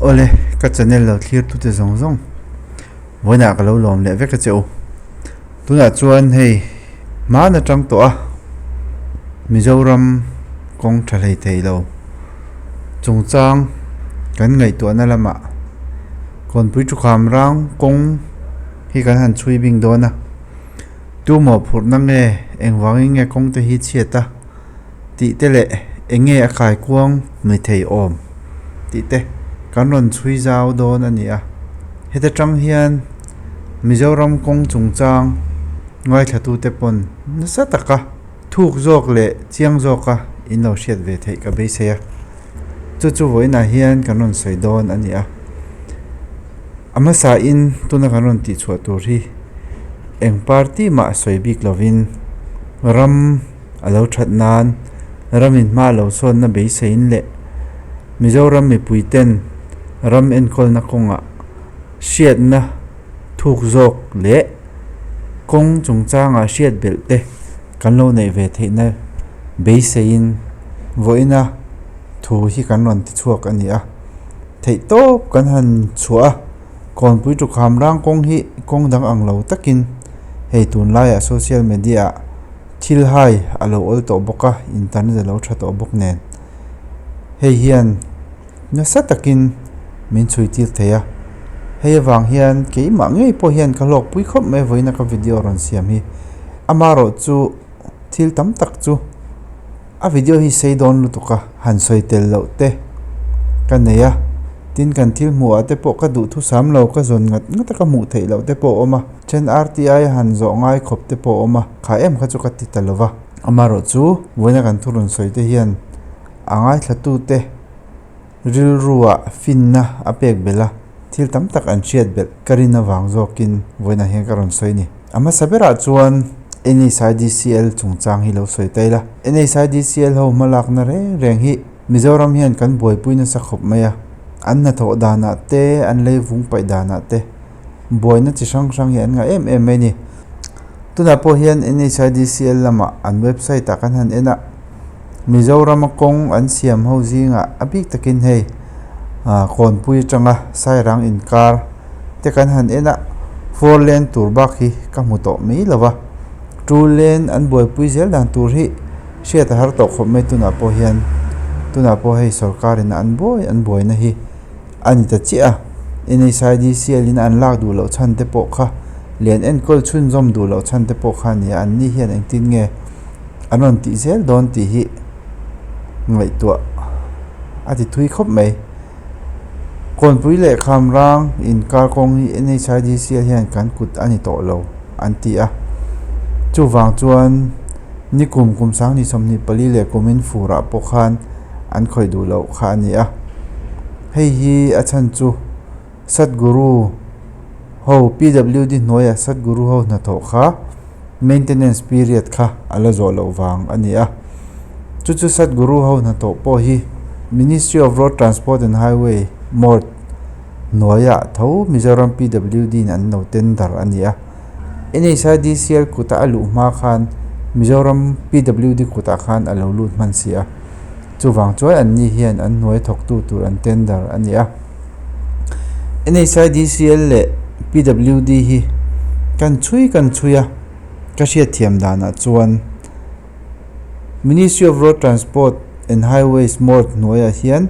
Awle, ka channel lo thlir tute zawng zawng vawiinah ka lo lawm leh vek a che u. Tunah chuan hei hmaan atang tawh a Mizoram kawng tha hlei thei lo chungchang kan ngaihtuahna lamah Kawnpui Thukham rang kawng hi kan han chhui bing dawn a. Tu mawhphurhna nge engvangin nge kawng te hi chhiat a tih te leh eng nge a kaikuang ni thei awm tih te kan rawn chhui zau dawn a ni a. Heta tang hian Mizoram kawng chungchang ngaithlatute pawn nasa taka thuk zawk leh chiang zawka in lo hriat ve theih ka beisei a. Chu chu vawiinah hian kan rawn sawi dawn a ni a. A hmasain tuna kan rawn tihchhuah tur hi eng party mah sawi bik lovin ram a lo that nan ramin hma a lo sawnna beiseiin leh Mizoram mipui ten ram enkawlna kawngah hriatna thuk zawk leh kawng chungchangah hriat belh te kan lo neih ve theihna beiseiin vawiina thu hi kan rawn ti chhuak a ni a. Theih tawp kan han chhuah a, Kawnpui Tukham rang kawng hi kawng dang ang lo takin hei tunlaiah social media ah thil hai a lo awl tawh bawk a, internet a lo tha tawh bawk nen. Hei hian nasa takin min chhui tir thei a, hei avang hian keimah ngei pawh hian ka hlawkpui khawp mai vawiina ka video rawn siam hi. Amaherawh chu thil tam tak chu. A video hi sei dawn lutuk a, han sawi tel loh te ka nei a, tin kan thil hmuh ah te pawh ka duh thusam lo ka zawn ngat ngat a ka hmuh theih loh te pawh a awm a, then RTI a han zawh ngai khawp te pawh a awm a, kha em kha chu ka ti ta lo va. Amaherawhchu vawiina kan thu rawn sawi te hian a ngaithla tu te rilruah finna a pek belh a, thil tam tak an hriat belh ka rin avang zawkin vawiinah hian ka rawn sawi a ni. A hmasa berah chuan NHIDCL chungchang hi lo sawi ta ila. NHIDCL ho hmalakna reng reng hi Mizoram hian kan buaipui nasa khawp mai a, an hnathawh danah te, an leivung paih danah te buaina chi hrang hrang hi an ngah em em mai a ni. Tunah pawh hian NHIDCL lamah an website ah kan han en a. Mizorama kawng an siam ho zingah a bik takin hei ah kawnpui atanga sairang inkar te kan han en a four lane tur bak hi ka hmu tawh mai lo va two lane an buaipui zel dan tur hi hriat a har tawh khawp mai tunah pawh hian tunah pawh hei sorkar in an buai an buaina hi a ni ta chiah a N_H_I_D_C_L in an lak duh loh chhan te pawh kha lian enkawl chhunzawm duh loh chhan te pawh kha a ni a an ni hian engtin nge an rawn tih zel dawn tih hi ngaihtuah a ti thui khawp mai. Kawnpui leh Khamrang inkar kawng hi N_H_I_D_C_L hian kan kut a ni tawh lo an ti a chuvang chuan nikum kum sanghnih 24 leh kumin furah pawh khan an khawih duh loh kha a ni a hei hi a chhan chu Satguru ho P_W_D hnuaiah Satguru ho hnathawh kha maintenance period kha a la zawh loh vang a ni a chu chu Satguru ho hnathawh pawh hi Ministry of Road Transport and Highway M_O_R_T hnuaiah tho Mizoram P_W_D in an lo tender a ni a N_H_I_D_C_L kutah a luh hma khan Mizoram P_W_D kutah khan a lo lut hman si a chuvang chuan an ni hian an hnuai thawktu tur an tender a ni a N_H_I_D_C_L leh P_W_D hi kan chhui kan chhui a ka hriatthiam danah chuan Ministry of Road Transport and Highways M_O_R_T hnuaiah hian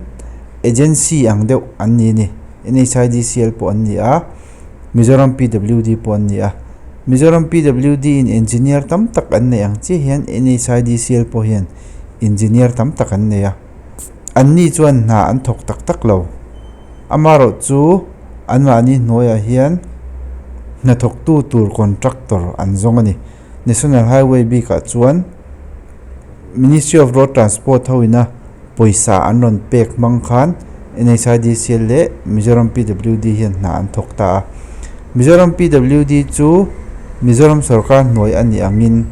agency ang deuh an ni a ni N_H_I_D_C_L pawh an ni a. Mizoram PWD pawh an ni a, Mizoram PWD in engineer tam tak an neih ang chiah hian NHIDCL pawh hian engineer tam tak an nei a, an ni chuan hna an thawk tak tak lo. Amaherawh chu anmahni hnuaiah hian hnathawktu tur contractor an zawng a ni. National Highway bikah chuan Ministry of Road Transport ho ina pawisa an rawn pek hmang khan N_H_I_D_C_L leh Mizoram P_W_D hian hna an thawk ta a. Mizoram P_W_D chu Mizoram sorkar hnuai a nih angin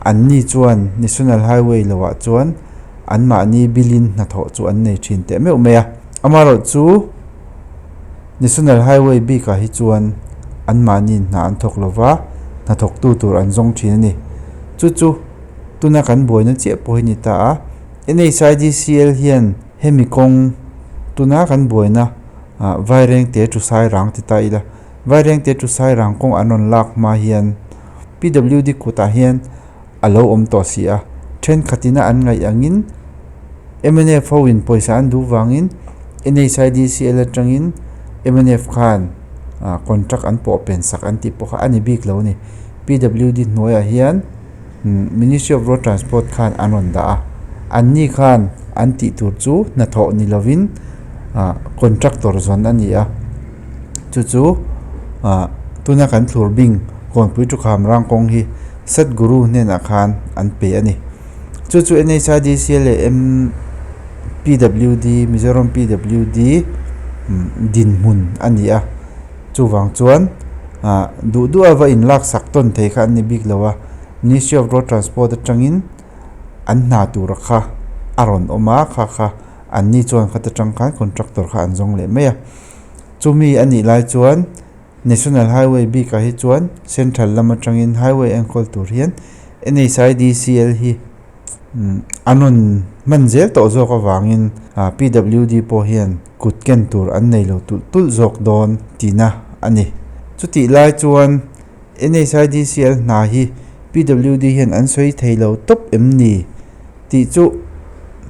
anni chuan National Highway loah chuan anmahni bilin hnathawh chu an nei thin teh meuh mai a. Amaherawh chu National Highway bikah hi chuan anmahni hna an thawk lova hnathawktu tur an zawng thin a ni. Chu chu tuna kan buaina chiah pawh hi ni ta a. N_H_I_D_C_L hian hemi kawng tuna kan buaina Vairengte to Sairang ti ta ila Vairengte to Sairang kawng an rawn lak hma hian PWD kutah hian a lo awm tawh si a, thenkhatin a an ngaih angin mnf ho in pawisa an duh vangin NHIDCL atangin mnf khan contract an pawh pen sak an tih pawh kha a ni bik lo a ni. PWD hnuaiah hian Ministry of Road Transport khan an rawn dah a, anni khan an tih tur chu hnathawh ni lovin contractor zawn a ni a, chu chu tuna kan thlur bing Kawnpui Thukham rang kawng hi Satguru hnenah khan an pe a ni. Chu chu NHIDCL leh MPWD, Mizoram PWD dinhmun a ni a, chuvang chuan duh duh a va inlaksak tawn thei kha an ni bik lo a, Ministry of Road Transport atangin an hna tura kha a rawn awm a, kha kha anni chuan khata tang khan contractor kha an zawng leh mai a. Chumi a nih lai chuan National Highway bikah hi chuan Central lam atangin Highway enkawl tur hian NHIDCL hi an rawn hman zel tawh zawk avangin PWD pawh hian kut ken tur an nei lo tulh tulh zawk dawn tihna a ni. Chutih lai chuan NHIDCL hna hi PWD hian an sawi thei lo tawp em ni tih chu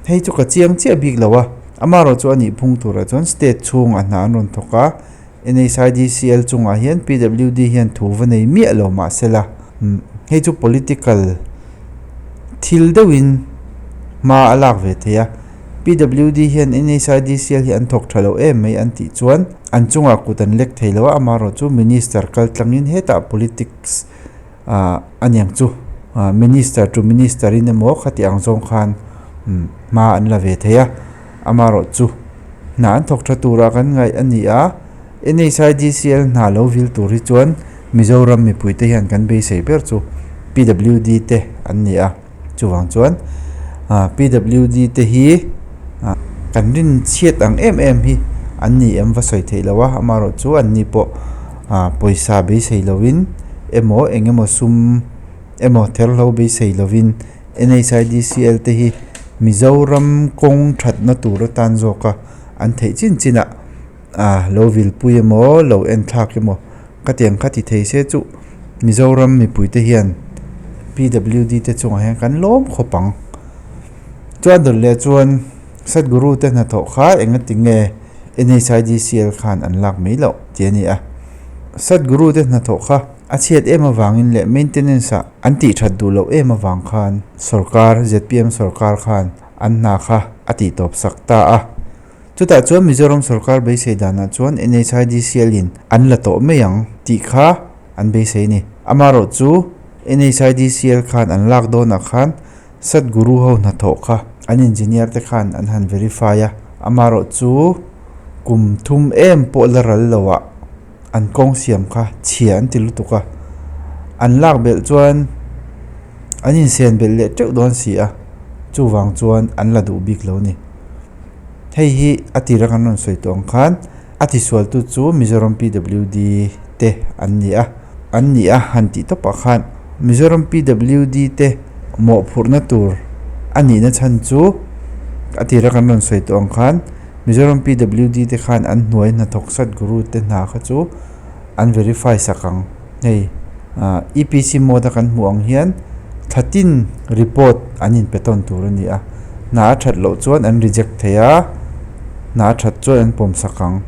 hei chu ka chiang chiah bik lo a, amaherawhchu a nih phung turah chuan state chhungah hna an rawn thawk a, NHIDCL chungah hian PWD hian thu va nei miah lo mahsela hei chu political thil deuhin hma a lak ve thei a, PWD hian NHIDCL hi an thawk tha lo em mai an tih chuan an chungah kut an lek thei lo a, amaherawh chu minister kal tlangin hetah politics ah a niang chu minister to minister in emaw khati ang zawng khan hma an la ve thei a, amaherawh chu hna an thawk tha tura kan ngaih a ni a, NHIDCL hna lo vil tur hi chuan Mizoram mipui te hian kan beisei ber chu PWD te an ni a, chuvang chuan PWD te hi kan rin chhiat ang em em hi an ni em va sawi theih loh a, amaherawh chu an ni pawh pawisa beisei lovin emaw eng emaw sum emaw therhlo beisei lovin NHIDCL te hi Mizoram kawng thatna tur atan zawka an theih chin chin ah lo vilpui emaw lo en thlak emaw ka tiang kha ti thei se chu Mizoram mipui te hian PWD te chungah hian kan lawm khawp ang. Chuan dawlh leh chuan Satguru te hnathawh kha engati nge NHIDCL khan an lak mai loh tih a ni a. Satguru te hnathawh kha a chhiat em avangin leh maintenance ah an tih that duh loh em avang khan sorkar, zpm sorkar khan an hna kha a tih tawp sak ta a. Chutah chuan Mizoram sorkar beisei danah chuan NHIDCL in an la tawh mai ang tih kha an beisei a ni. Amaherawh chu NHIDCL khan an lak dawnah khan Satguru ho hnathawh kha an engineer te khan an han verify a, amaherawh chu kum thum em pawh la ral lo ah an kawng siam kha chhia an ti lutuk a, an lak belh chuan an insen belh leh teuh dawn si a, chuvang chuan an la duh bik lo a ni. Hei hi a tira kan rawn sawi tawh ang khan a tisualtu chu Mizoram PWD te an ni a, an ni a han tih tawpah khan Mizoram PWD te mawhphurhna tur a nihna chhan chu a tira kan rawn sawi tawh ang khan Mizoram PWD te khan an hnuai hnathawk Satguru te hna kha chu an verify sak ang. Hei EPC mode a kan hmuh ang hian thla tin report an inpe tawn tur a ni a, hna a that loh chuan an reject thei a, hna a that chuan an pawm sak ang.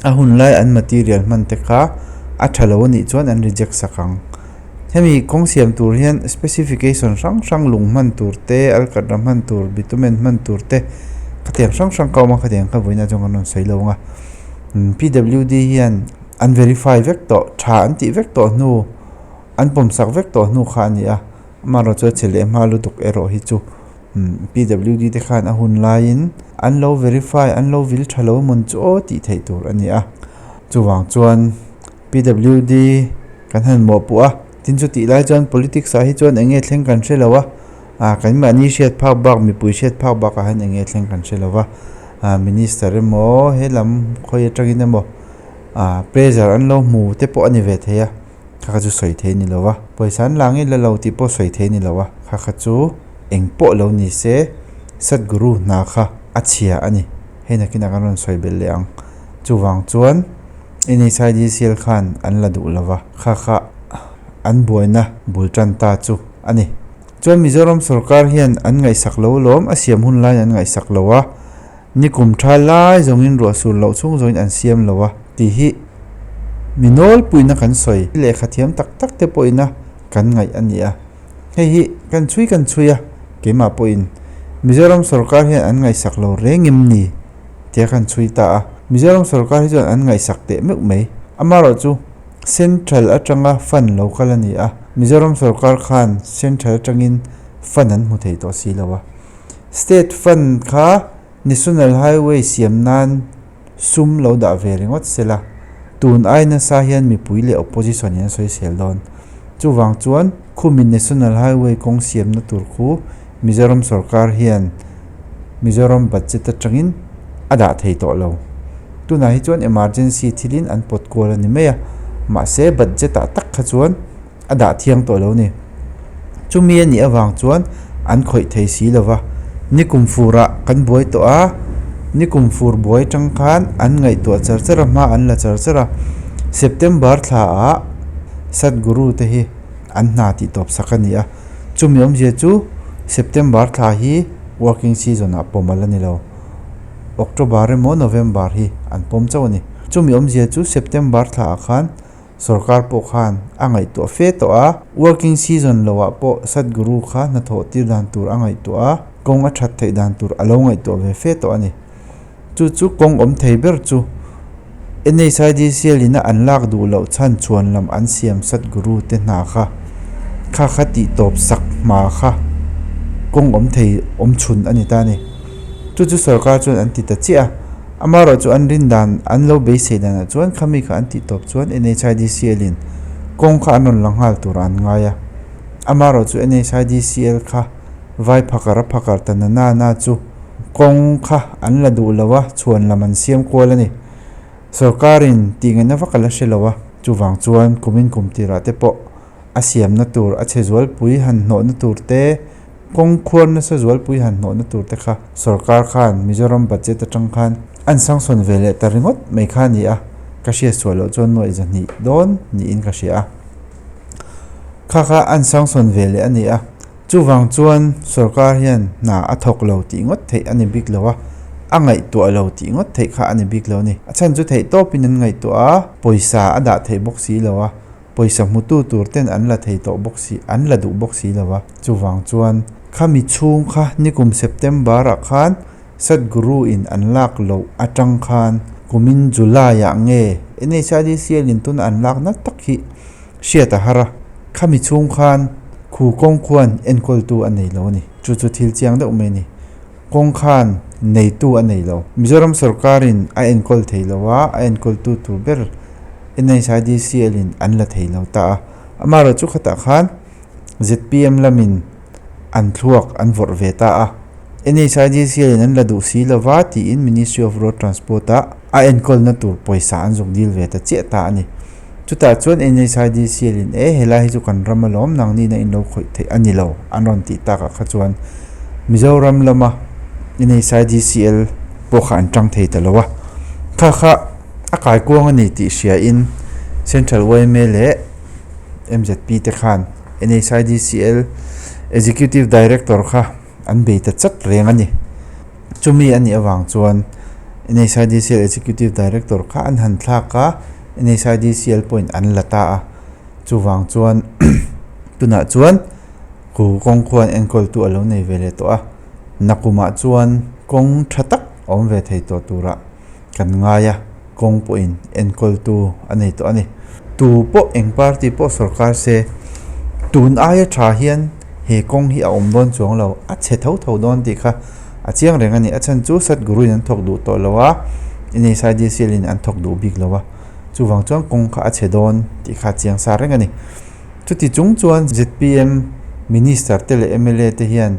A hun lai an material hman te kha a tha lo a nih chuan an reject sak ang. Hemi kawng siam tur hian specification hrang hrang lung hman tur te, alkatra hman tur, bitumen hman tur te khatiang hrang hrang ka awm a, khatiang kha vawiinah chuan kan rawn sawi lo ang a. PWD hian an verify vek tawh, tha an tih vek tawh hnu, an pawmsak vek tawh hnu kha a ni a, amaherawh chu a che leh hma lutuk erawh hi chu PWD te khan a hun laiin an lo verify, an lo vil tha lo mawn chu aw tih theih tur a ni a, chuvang chuan PWD kan han mawhpuh a, tin chu tih lai chuan politics ah hi chuan eng nge thleng kan hre lo a, ah kan mahni hriat phak bak mipui hriat phak bakah hian eng nge thleng kan hre lo va, ah minister emaw he lam khawi atangin emaw ah pressure an lo hmu te pawh a ni ve thei a, kha kha chu sawi thei a ni lo va, pawisa an la ngei la lo tih pawh sawi thei a ni lo a, kha kha chu eng pawh lo ni se Satguru hna kha a chhia a ni, hei nakinah kan rawn sawi belh leh ang. Chuvang chuan NHIDCL khan an la duh lova, kha kha an buaina bul tan ta chu a ni. Chuan Mizoram sorkar hian an ngaihsak lo lawm, a siam hun laiin an ngaihsak lo a, nikum tha lai zawngin ruah sur loh chhung zawngin an siam lo a tih hi mi nawlpuina kan sawi lehkha thiam tak tak te pawhina kan ngaih a ni a. Hei hi kan chhui kan chhui a, keimah pawhin Mizoram sorkar hian an ngaihsak lo reng em ni tia kan chhui ta a. Mizoram sorkar hi chuan an ngaihsak teh meuh mai. Amaherawhchu Central atanga fund lo kal a ni a, Mizoram sorkar khan Central atangin fund an hmu thei tawh si lo a. State fund kha National Highway siam nan sum lo dah ve ringawt se la, tun ai nasa hian mipui leh opposition in an sawisel dawn. Chuvang chuan khumin National Highway kawng siamna tur khu Mizoram sorkar hian Mizoram budget atangin a dah thei tawh lo. Tunah hi chuan emergency thilin an pawt kual a ni mai a, mahse budget ah tak kha chuan a dah thiang tawh lo ni. Chumi a nih avang chuan an khawih thei si lo va, nikum furah kan buai tawh a, nikum fur buai tang khan an ngaihtuah char char a, hma an la char char a. September thlaah Sadhguru te hi an hna tih tawp sak a ni a, chumi awmzia chu September thla hi working season ah pawm a la ni lo. October emaw November hi an pawm chauh a ni. Chumi awmzia chu September thlaah khan Sorkar pawh khan a ngaihtuah fe tawh a, working season loah pawh Sadhguru kha hnathawh tir dan tur a ngaihtuah a, kawng a that theih dan tur a lo ngaihtuah ve fe tawh a ni. Chu chu kawng awm thei ber chu NHIDCL ina an lak duh loh chhan chhuan lam an siam Sadhguru te hna kha kha kha tih tawp sak hma kha kawng awm thei awm chhun a ni ta a ni. Chu chu sorkar chuan an ti ta chiah a. Amaherawhchu an rin dan, an lo beisei danah chuan khami kha an tih tawp chuan NHIDCL in kawng kha an rawn la nghal turah an ngai a. Amaherawhchu NHIDCL kha vai phakar a phakar ta na na na chu kawng kha an la duh lo a, chhuan lam an siam kual a ni. Sorkarin tih ngaihna vak a la hre lo a, chuvang chuan kumin kum tirah te pawh a siamna tur a chhe zualpui han hnawhna tur te, Kawng khuar nasa zualpui han hnawhna tur te kha sorkar khan Mizoram budget atang khan an sangsawn ve leh ta ringawt mai kha a ni a, ka hriat suah loh chuan nuaih zahnih dawn niin ka hria a. Kha kha an sangsawn ve leh a ni a, chuvang chuan sorkar hian hna a thawk lo tih ngawt theih a ni bik lo a, a ngaihtuah lo tih ngawt theih kha a ni bik lo a ni. A chhan chu theih tawpin an ngaihtuah a, pawisa a dah theih bawk si lo a, Pawisa hmutu tur ten an la thei tawh bawk si, an la duh bawk si lo a. Chuvang chuan khami chhung kha nikum September ah khan Sadhguru in an lak loh atang khan kumin July ah nge NHIDCL in tuna an lak na tak hi hriat a har a. Khami chhung khan khu kawng khuan enkawltu a nei lo a ni. Chu chu thil chiang deuh mai a ni. Kawng khan neitu a nei lo. Mizoram sorkarin a enkawl thei lo a, a enkawltu tur ber NHIDCL in an la thei lo ta a. Amaherawhchu khatah khan zpm lamin an thluak an vawrh ve ta a. NHIDCL in an la duh si lo va tiin Ministry of Road Transport ah a enkawlna tur pawisa an zuk dil ve ta chiah ta a ni. Chutah chuan NHIDCL in e helai hi chu kan ram alawm nangni na in lo khawih theih a ni lo an rawn tih takah kha chuan Mizoram lama NHIDCL pawh kha an tang thei ta lo a. Kha kha a kaikuang a ni tih hria in Central yma leh mzp te khan NHIDCL Executive Director kha an bei ta chat reng a ni. Chumi a nih avang chuan NHIDCL Executive Director kha an han thlak a, NHIDCL pawhin an la ta a. Chuvang chuan tunah chuan ku kawng khuan enkawltu a lo nei ve leh tawh a, nakumah chuan kawng tha tak a awm ve thei tawh turah kan ngai a, kawng pawhin enkawltu a nei tawh a ni. Tu pawh eng party pawh sorkar se tun aia tha hian he kawng hi a awm dawn chuang lo, a chhe tho tho dawn tih kha a chiang reng a ni. A chhan chu Sadhguru in an thawk duh tawh lo a, NHIDCL in an thawk duh bik lo a, chuvang chuan kawng kha a chhe dawn tih kha a chiang sa reng a ni. Chuti chung chuan zpm Minister te leh mla te hian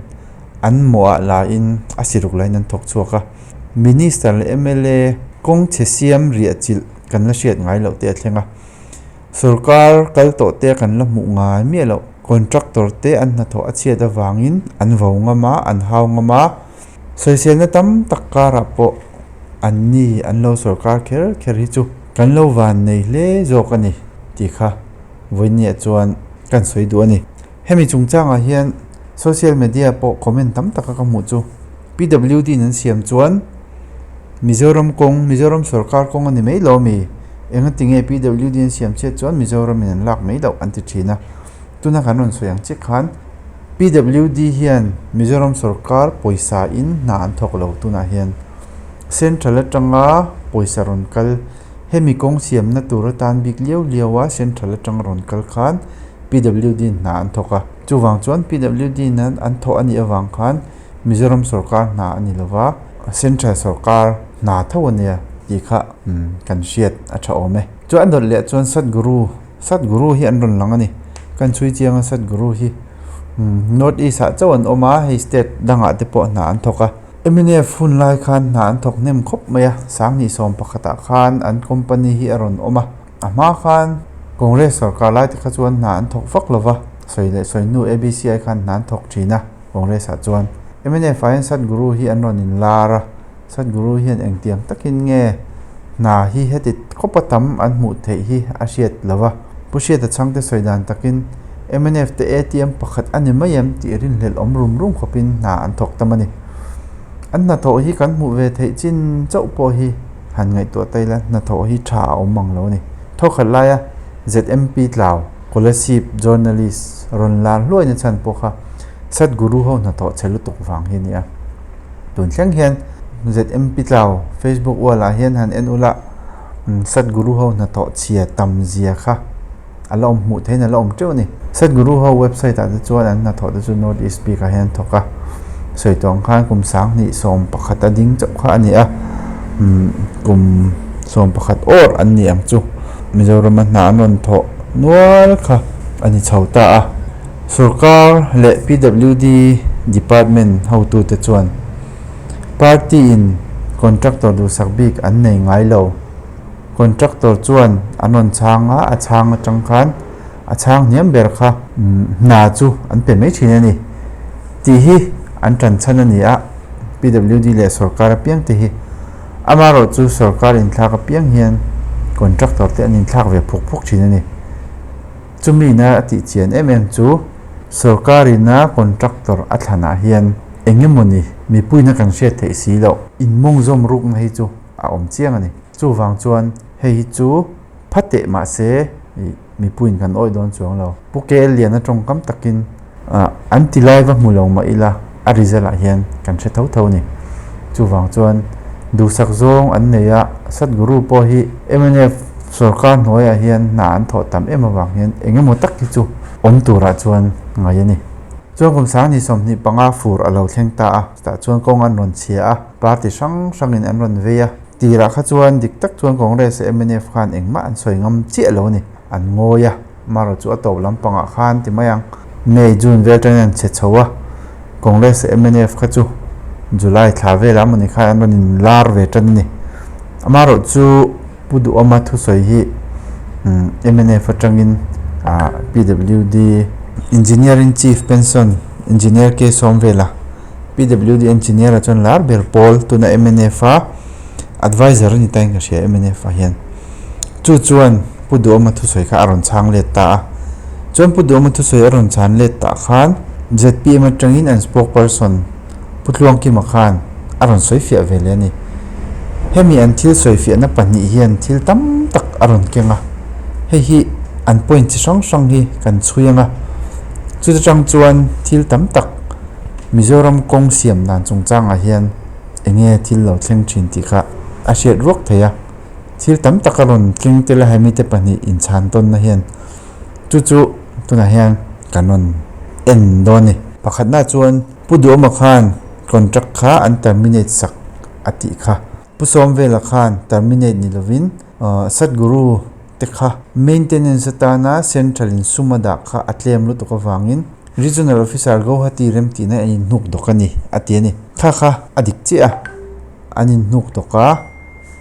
an mawhah lain a siruk lain an thawk chhuak a. Minister leh mla kawng chhe siam riah chilh kan la hriat ngai loh te a thleng a. Sorkar kal tawh te kan la hmuh ngai miah loh. Contractor te an hnathawh a chhiat avangin an vo ngam a, an hau ngam a. Sawiselna tam tak karah pawh Anni an lo sorkar kher kher hi chu kan lo vannei hle zawk a ni tih kha vawinia chuan kan sawi duh a ni. Hemi chungchangah hian social media pawh comment tam taka ka hmuh chu PWD in an siam chuan Mizoram kawng, Mizoram sorkar kawng a ni mai lo ami? Engati nge PWD an siam chhiat chuan Mizoram in an lak mai loh an ti thin a. Tuna kan rawn sawi ang chiah khan PWD hian Mizoram sorkar pawisa in hna an thawk lo tunah hian Central atanga pawisa rawn kal hemi kawng siamna tur atan bik liau liau a Central atanga rawn kal khan PWD in hna an thawk a. Chuvang chuan PWD in an thawh a nih avang khan Mizoram sorkar hna a ni lova, Central sorkar hna tho a nia tih kha kan hriat a tha awm e. Chuan a dawt leh chuan Sadhguru, Sadhguru hi an rawn lang a ni. Kan chhui chiang a Sadhguru hi North East ah chauh an awm a, hei state dangah te pawh hna an thawk a. Mnf hun lai khan hna an thawk hnem khawp mai a, sanghnih sawm pakhatah khan an company hi a rawn awm a. A hma khan Congress sorkar lai te kha chuan hna an thawk vak lova, sawi leh sawi hnu ABCI khan hna an thawk thin a, Congress ah chuan. Mnf ah hian Sadhguru hi an rawn in lar a, Sadhguru hian engtiang takin nge hna hi heti khawpa tam an hmuh theih hi a hriat lova. Pu Hriata chhangte sawi dan takin mnf te ATM pakhat a ni mai em tih rinhlelh awm rum rum khawpin hna an thawk tam a ni. An hnathawh hi kan hmuh ve theih chin chauh pawh hi han ngaihtuah ta ila hnathawh hi tha a awm ang lo a ni. Thawkhat laia ZMP Tlau, Kolasib journalist rawn lar hluaina chhan pawh kha Sadhguru ho hnathawh chhe lutuk vang hi a ni a. Tun thleng hian ZMP Tlau Facebook wall ah hian han en ula Sadhguru ho hnathawh chhia tam zia kha a la awm hmuh theihin a la awm teuh a ni. Sadhguru ho website ah te chuan an hnathawh te chu North East bik ah hian an thawk a, sawi tawh ang khan kum sanghnih 11 a ding chauh kha a ni a, kum 11 awr an ni ang chu Mizoram a hna an rawn thawh nual kha a ni chho ta a. Sorkar leh PWD department hotute chuan party in contractor duhsak bik an nei ngai lo. Contractor chuan an rawn chhang a, a chhang atang khan a chhang hniam ber kha hna chu an pe mai thin a ni tih hi an tan chhan a ni a, PWD leh sorkar apiang te hi amaherawh chu sorkar inthlak apiang hian contractor te an inthlak ve phuk phuk thin a ni. Chumi ina a tih chian em em chu sorkar ina contractor a thlanah hian eng emawni mipuiina kan hriat theih si loh inmawngzawm rukna hi chu a awm chiang a ni. Chuvang chuan hei hi chu pha teh mah se ih mipuiin kan awih dawn chuang lo. Pu KL Liana tawngkam takin an ti lai va hmu lo mah ila a result ah hian kan hre tho tho a ni. Chuvang chuan duhsak zawng an nei a, Sadhguru pawh hi mnf sorkar hnuaiah hian hna an thawh tam em avang hian eng emaw tak hi chu awm turah chuan ngai a ni. Chuan kum sanghnih 25 fur a lo thleng ta a, chutah chuan kawng an rawn chhia a, party hrang hrangin an rawn vei a. Tirah kha chuan dik tak chuan Congress leh mnf khan engmah an sawi ngam chiah lo a ni. An ngawi a, marawh chu a tawp lampangah khan ti mai ang. May, June vel atangin an chhe chho a, Congress leh mnf kha chu July thla velah mawni khan an rawn inlar ve tan a ni. Amaherawh chu Pu Duhawma thusawi hi mnf atangin PWD Engineering Chief Pension Engineer K Sawmvela PWD Engineer ah chuan lar ber pawl tuna mnf a adviser a ni ta in ka hria mnf ah hian chu chuan Pu Duhawma thusawi kha a rawn chhang let ta a chuan Pu Duhawma thusawi a rawn chhan let tah khan zpm atangin an spokesperson Pu Tluangkima khan a rawn sawi fiah ve leh a ni. Hemi an thil sawi fiahna pahnih hian thil tam tak a rawn keng a, hei hi an point chi hrang hrang hi kan chhui ang a, chuta tang chuan thil tam tak Mizoram kawng siam dan chungchangah hian eng nge thil lo thleng thin tih kha a hriat ruak thei a, thil tam tak a rawn keng tel a hemi te pahnih inchhan tawnna hian chu chu tunah hian kan rawn en dawn a ni. Pakhatna chuan Pu Duhawma khan contract kha an terminate sak a tih kha. Pu Sawmvela khan terminate ni lovin Sadhguru te kha maintenance atana central in sum a dah kha a tlem lutuk avangin Regional Officer Guwahati remtihna an inhnuk dawk a ni a ti a ni. Kha kha a dik chiah a, an inhnuk dawk a,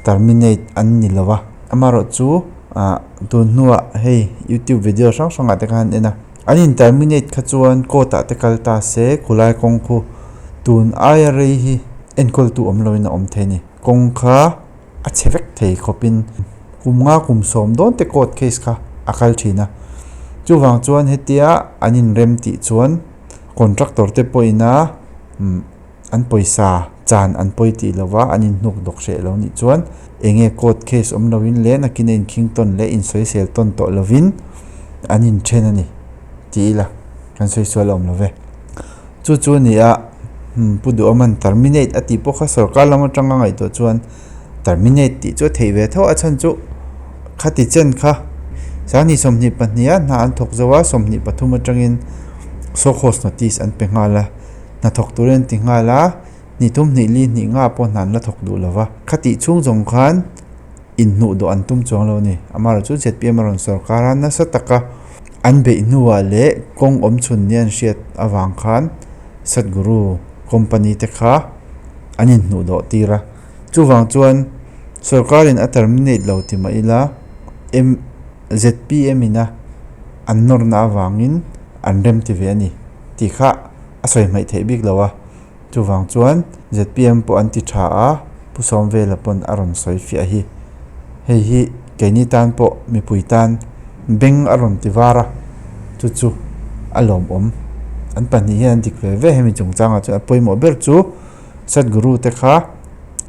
terminate an ni lo a. Amaherawh chu tun hnuah hei YouTube video hrang hrangah te kha an en a, an in terminate kha chuan court ah te kal ta se khulai kawng khu tun aia rei hi enkawltu awm loin a awm thei a ni. kawng kha a chhe vek thei khawpin kum nga kum sawm dawn te court case kha a kal thin a. Chuvang chuan hetia an inrem tih chuan contractor te pawhin a an pawisa chan an pawi tih lova an inhnuk dawk hreh lo nih chuan eng nge court case awm lovin leh nakin a inkhing tawn leh insawisel tawn tawh lovin an inthen a ni tih ila kan sawi sual a awm lo ve. Chu chu a ni a, Pu Duhawman terminate a tih pawh kha sorkar lam atanga ngaihtuah chuan terminate tih chu a theih ve tho a chhan chu khati chen kha Sanghnih 22 a hna an thawk zo a, 23 atangin show cause notice an pe nghal a, hnathawk turin an ti nghal a, hnih thum hnih li hnih nga pawh hna an la thawk duh lo va, khatih chhung zawng khan inhnuh dawh an tum chuang lo a ni. Amaherawhchu chu zpm a rawn sorkar a, nasa taka an beih hnuah leh kawng awm chhun nia an hriat avang khan Satguru company te kha an inhnuh dawh tir a. Chuvang chuan sorkarin a terminate lo ti mah ila zpm ina an nawrna avangin an rem ti ve a ni tih kha a sawi hmaih theih bik lo a. Chuvang chuan zpm pawh an ti tha a, Pu Sawmvela pawn a rawn sawi fiah hi. Hei hi keini tan pawh mipui tan beng a rawn ti var a, chu chu a lawmawm. An pahnih hian an dik ve ve hemi chungchangah chuan a pawimawh ber chu Satguru te kha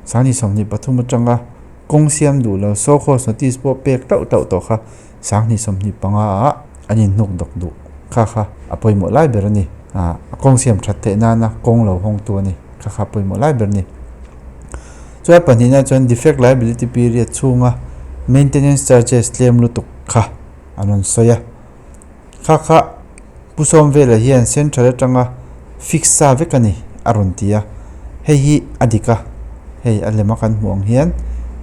Sanghnih 23 atanga kawng siam duh lo show cause notice pawh pek tauh tauh tawh kha Sanghnih 25 ah an inhnuk dawk duh kha kha a pawimawh lai ber a ni. A kawng siam that theih nana kawng lo hawngtu a ni kha kha a pawimawh lai ber a ni. Chuan pahnihna chuan defect liability period chhunga maintenance charges tlem lutuk kha an rawn sawi a. Kha kha Pu Sawmvela hian central atanga fix sa vek a ni a rawn ti a, hei hi a dik a, hei a lema kan hmuh ang hian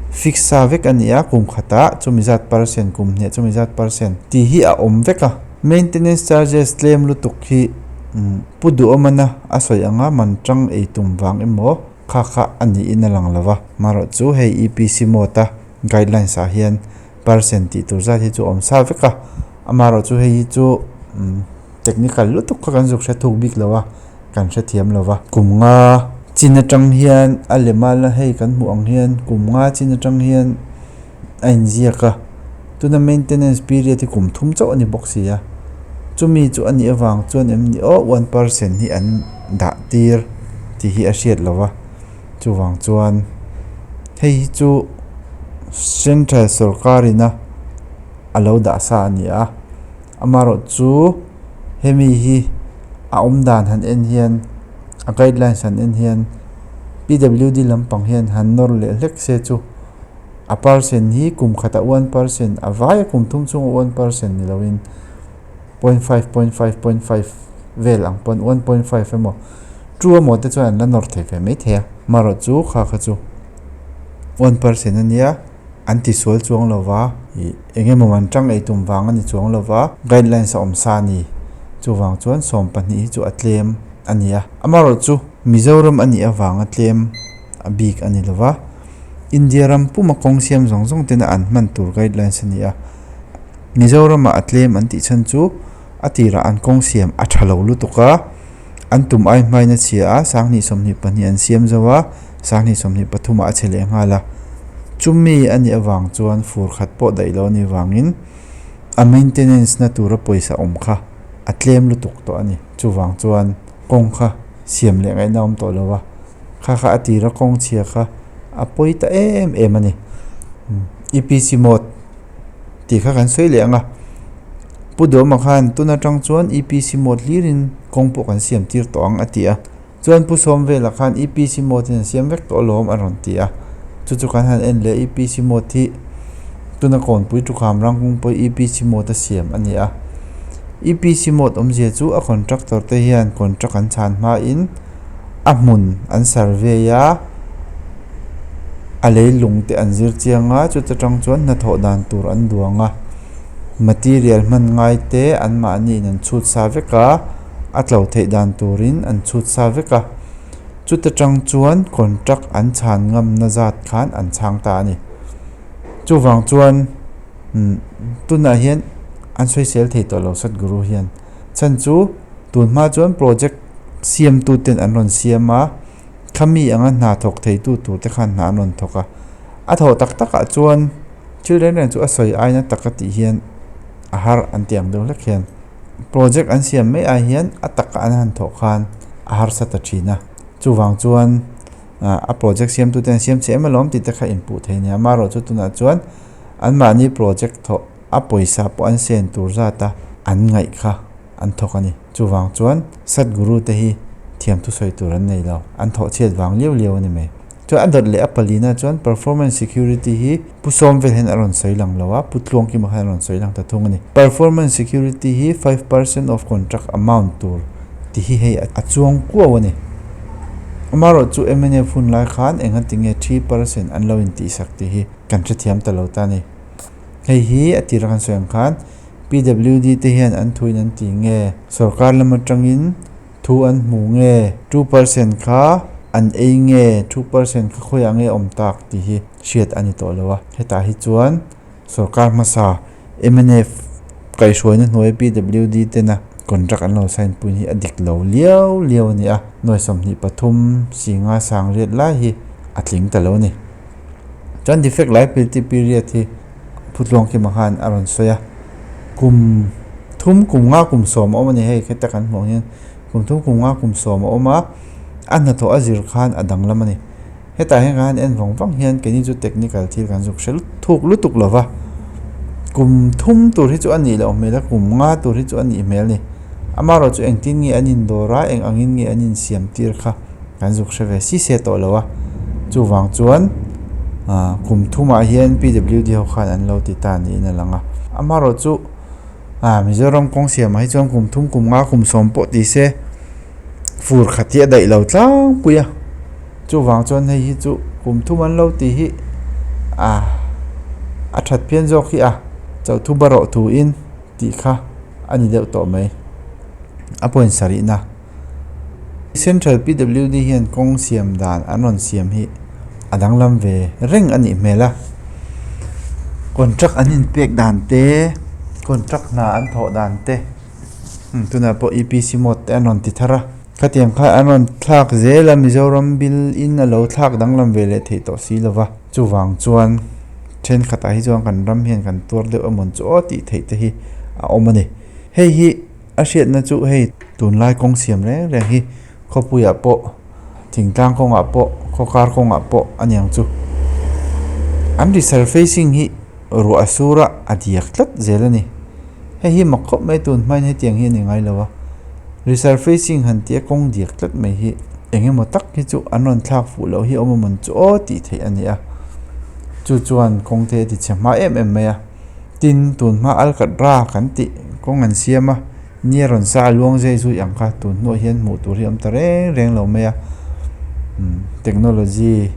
fix sa vek a ni a, kum khatah chumi zat percent kum hnih chumi zat percent tih hi a awm vek a, maintenance charges tlem lutuk hi Pu Duhawmana a sawi anga man tang ei tum vang emaw kha kha a niin a lang lo va, marawh chu hei EPC mode a guidelines ah hian percent tih tur zat hi chu awm sa vek a, amaherawh chu hei hi chu technical lutuk kha kan zuk hre thuk bik lo a, kan hrethiam lo va. Kum nga chin atang hian a lem a la hei kan hmuh ang hian kum nga chin atang hian a inziak a, tuna maintenance period hi kum thum chauh a ni bawk si a, chumi chu a nih avang chuan em ni aw 1% hi an dah tir tih hi a hriat lo va. Chuvang chuan hei hi chu central sorkar ina a lo dah sa a ni a, amaherawh chu hemi hi a awm dan han en hian a guidelines han en hian PWD lampang hian han nawr leh hlek se chu a percent hi kum khatah 1% a vaia kum thum chhunga 1% ni loin 0.5 0.5 0.5 vel ang pawn 1.5 emaw two emaw te chuan an la nawr thei ve mai thei a marawh chu kha kha chu 1% a nia an ti sual chuang lo va ih eng emaw an tang ei tum vang a ni chuang lo va guidelines a awm sa a ni chuvang chuan 12 hi chu a tlem a ni a amaherawh chu Mizoram a nih avanga tlem a bik a ni lo va India ram puma kawng siam zawng zawng tena an hman tur guidelines a ni a. Mizoramah a tlem an tih chhan chu a tirah an kawng siam a tha lo lutuk a, an tum ai hmain a chhia a, 2022 an siam zo a, 2023 ah a chhe leh nghal a. Chumi a nih avang chuan fur khat pawh daih lo a nih vangin a maintenance na tura pawisa awm kha a tlem lutuk tawh a ni. Chuvang chuan kawng kha siam leh ngaihna a awm tawh lo a, kha kha a tira kawng chhia kha a pawi ta em em a ni. EPC mode. Tih kha kan sawi leh ang a, Pu Duhawma khan tun atang chuan EPC mode hlirin kawng pawh kan siam tir tawh ang a ti a, chuan Pu Sawmvela khan EPC mode in an siam vek tawh alawm a rawn ti a, chu chu kan han en leh EPC mode hi tuna kawnpui thukham rangkung pawh EPC mode a siam a ni a, EPC mode awmzia chu a contractor te hian contract an chhan hmain a hmun an survey a. A leilung te an zir chiang a chuta tang chuan hnathawh dan tur an duang a material hman ngai te an mahni in an chhut sa vek a a tlo theih dan turin an chhut sa vek a chuta tang chuan contract an chhan ngam na zat khan an chhang ta a ni chuvang chuan umm tunah hian an sawisel thei tawh lo Satguru hian chhan chu tun hma chuan project siam tu ten an rawn siam a. Khami anga hna thawk theitu tur te khan hna an rawn thawk a. A thawh tak takah chuan thil reng reng chu a sawi aina taka tih hian a har an tih ang deuh hlek hian project an siam mai ai hian a taka an han thawh khan a harsa ta thin a. Chuvang chuan a project siamtute an siam chhe em alawm tih te kha inpuh thei a ni a. Amaherawhchu tunah chuan anmahni project thawh a pawisa pawh an sen tur zat a an ngaih kha an thawk a ni. Chuvang chuan Sadhguru te hi thiam thusawi tur an nei lo. An thawh chhiat vang liau liau a ni mai. Chuan a dawt leh a palina chuan Performance Security hi Pu Sawmvel hian a rawn sawi lang lo a, Pu Tluangkima khan a rawn sawi lang ta thung a ni. Performance Security hi 5% of contract amount tur ti hi hei a chuang kuau a ni. Amaherawh chu mnf hun lai khan engati nge 3% an lo intihsak tih hi kan hrethiam ta lo ta a ni. Hei hi a tira kan sawi ang khan PWD te hian an thuin an ti nge? Sorkar lam atangin thu an hmu nge? 2% kha an ei nge? 2% kha khawiah nge awm tak tih hi hriat a ni tawh lo a. Hetah hi chuan sorkar hmasa mnf kaihhruaina hnuaia PWD tena contract an lo sign pui hi a dik lo liau liau a ni a. Nuai 23 singa sangriat lai hi a tling ta lo a ni. Chuan defect liability period hi Phutluangkima khan a rawn sawi a, kum thum kum nga kum sawm a awm a ni hei heta kan hmuh ang hian kum thum kum nga kum sawm a awm a, a hnathawh a zir khan a danglam a ni. Hetah hian kan han en vang vang hian keini chu technical thil kan zuk hre thuk lutuk lo va, kum thum tur hi chu a nih loh hmel a, kum nga tur hi chu a nih hmel a ni. Amaherawhchu engtin nge an indawr a, eng angin nge an insiam tir kha. Kan zuk hre ve si se tawh lo a, chuvang chuan kum thumah hian PWD ho khan an lo ti ta niin a lang a. Amaherawh chu Mizoram kawng siamah hi chuan kum thum kum nga kum sawm pawh ti se fur khat hi a daih lo tlangpui a, chuvang chuan hei hi chu kum thum an lo ti hi a that phian zawk hi a, chauhthu barawh thuin tih kha a ni deuh tawh mai. A point sarihna. Central PWD hian kawng siam dan an rawn siam hi a danglam ve reng a nih hmel a, contract an inpek dan te, contract hna an thawh dan te, tunah pawh EPC mode te an rawn ti thar a, khatiang kha an rawn thlak zel a Mizoram bill in a lo thlak danglam ve leh theih tawh si lo va, chuvang chuan thenkhatah hi chuan kan ram hian kan tuar deuh emawn chu aw tih theih te hi a awm a ni. Hei hi. A hriatna chu hei tunlai kawng siam reng reng hi khawpuiah pawh thingtlang kawngah pawh khawkar kawngah pawh a niang chu an resurfacing hi ruah a sur a a diak tlat zel a ni hei hi mak khawp mai tun hmain hetiang hi a ni ngai lo a resurfacing han tih a kawng diak tlat mai hi eng emaw tak hi chu an rawn thlak fuh loh hi awm amawn chu aw tih theih a ni a chu chuan kawng te a ti chhe hma em em mai a. Tin, tun hma Alkatra kan tih kawng an siam a, ni a rawn sa a luang zai zui ang kha tun hnuah hian hmuh tur hi a awm ta reng reng lo mai a, technology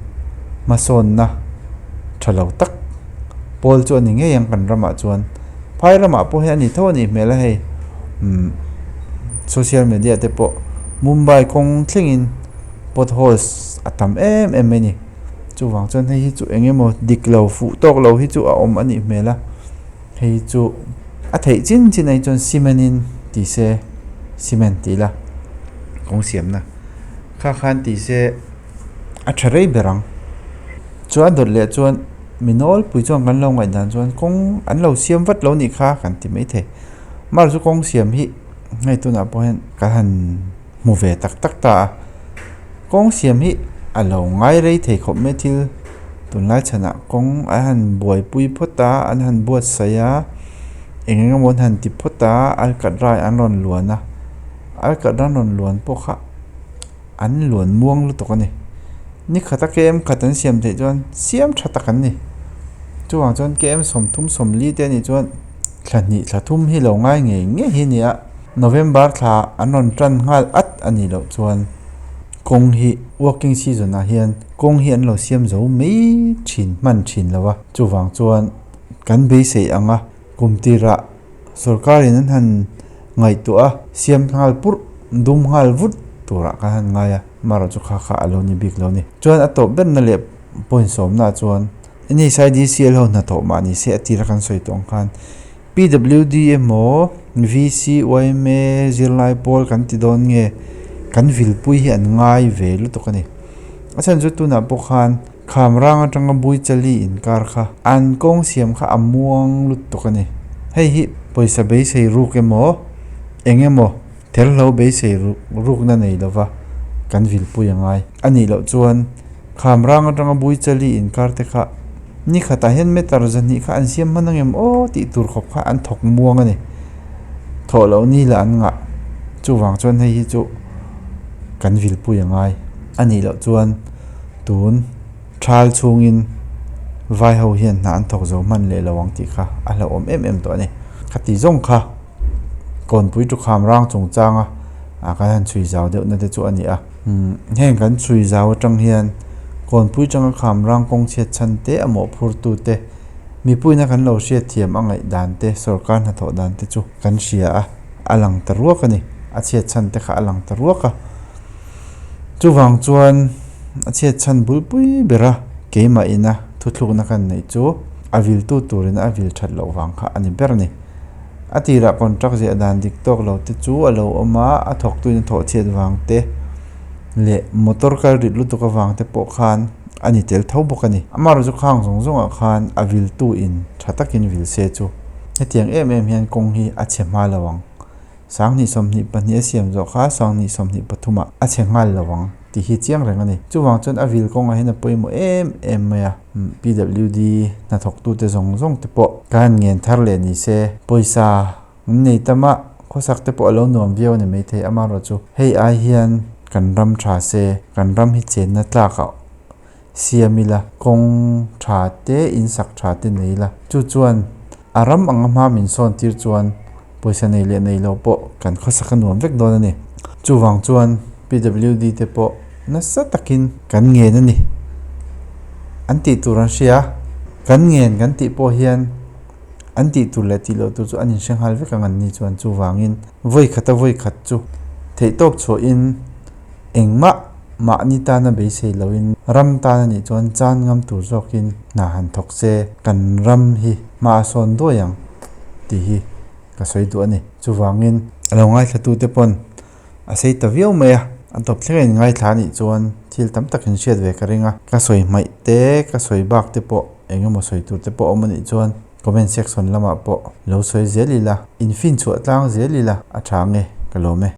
hmasawnna tha lo tak pawl chu a ni ngei ang kan ramah chuan. Phai ramah pawh hian a ni tho a nih hmel a hei, social media te pawh Mumbai kawng thlengin potholes a tam em em mai a ni. Chuvang chuan hei hi chu eng emaw dik lo fuh tawk lo hi chu a awm a nih hmel a, hei chu a theih chin chin ah hi chuan cement in ti se cement tih ila kawng siamna kha khan ti se a tha rei ber ang. Chuan dawt leh chuan mi nawlpui chuan kan lo ngaih dan chuan kawng an lo siam vat lo nih kha kan ti maithei mahse chu kawng siam hi hei tunah pawh hian kan han. Hmu ve tak tak ta a, kawng siam hi a lo ngai rei thei khawp mai thil tunlai chhanah kawng an han buaipui phawt a, an han buatsaih a, eng eng emaw an han ti phawt a, alkatra an rawn luan a, alkatra an rawn luan pawh kha an luan muang lutuk a ni. Ni khata km khat an siam theih chuan siam tha tak an ni. Chuvang chuan km 30 40 te a nih chuan thla hnih thla thum hi lo ngai ngei ngei hi a ni a. November thla an rawn tan nghal at a nih loh chuan kawng hi working season ah hian kawng hi an lo siam zo mai thin hman thin lo a, chuvang chuan kan beisei ang a kum tirah sorkar in an han ngaihtuah a siam nghal purh dum nghal vut turah kan han ngai a, amaherawh chu kha kha a lo ni bik lo a ni. Chuan a tawp berna leh point sawmna ah chuan NHIDCL ho hnathawh mah ni se a tira kan sawi tawh ang khan PWD emaw VC, yma, zirlai pawl kan ti dawn nge kan vilpui hi an ngai ve lutuk a ni. A chhan chu tunah pawh khan Khamrang atanga Buichali inkar kha an kawng siam kha a muang lutuk a ni. Hei hi pawisa beisei ruk emaw eng emaw therhlo beisei rukna nei lova kan vilpui a ngai. A nih loh chuan Khamrang atanga Buichali inkar te kha ni khatah hian meter zahnih kha an siam hman angem aw tih tur khawp kha an thawk muang a ni. Thawh loh ni lah an ngah. Chuvang chuan hei hi chu kan vilpui a ngai. A nih loh chuan tun thal chhungin vai ho hian hna an thawk zo hman leh lo ang tih kha a hlauhawm em em tawh a ni. Khati zawng kha Kawnpui Tukham rang chungchanga kan han chhui zau deuhna te chu a ni a. Heng kan chhui zau atang hian Kawnpui tanga kham rang kawng chhiat chhan te a mawhphurtu te mipuina kan lo hriatthiam a ngaih dan te sorkar hnathawh dan te chu kan hria a, a lang ta ruak a ni. A chhiat chhan te kha a lang ta ruak a. Chuvang chuan a chhiat chhan bulpui bera keimah ina thuthlukna kan neih chu a viltu turin a vil that loh vang kha a ni ber a ni. A tirah contract ziah dan dik tawk lo te chu a lo awm a, a thawktuin a thawh chhiat vang te leh motor kal rit lutuk avang te pawh khan a ni tel tho bawk a ni. Amaherawhchu khang zawng zawngah khan a viltu in tha takin vil se chu hetiang em em hian kawng hi a chhe hma lo ang. Sanghnih 22 a siam zawh kha sanghnih 23 ah a chhe nghal lo ang tih hi chiang reng a ni. Chuvang chuan a vil kawngah hian a pawimawh em em mai a, PWD hnathawktute zawng zawng te pawh ka han ngen thar leh ni se, pawisa an nei tam a, khawsak te pawh a lo nuam viau a ni maithei. Amaherawhchu hei ai hian kan ram tha se, kan ram hi chenna tlak ah siam ila, kawng tha te, insak tha te nei ila. Chu chuan a ram anga hma min sawn tir chuan pawisa nei leh nei lo pawh kan khawsak a nuam vek dawn a ni. Chuvang chuan PWD te pawh nasa takin kan ngen a ni. An tih tur an hria. Kan ngen kan tih pawh hian an tih tur leh tih loh tur chu an inhre nghal vek ang an ni chuan chuvangin vawi khata vawi khat chu theihtawp chhuahin Engmah mahni tana beisei loin ram tan a nih chuan chan ngam tur zawkin hna han thawk se kan ram hi hma a sawn duai ang tih hi ka sawi duh a ni. Chuvangin a lo ngaithlatute pawn a sei ta viau mai a, a tawp thleng a inngaithla a nih chuan thil tam tak in hriat ve ka ring a, ka sawi hmaih te, ka sawi bak te pawh eng emaw sawi tur te pawh a awm a nih chuan comment section lamah pawh lo sawi zel ila, in fin chhuah tlang zel ila a tha nge ka lawm e.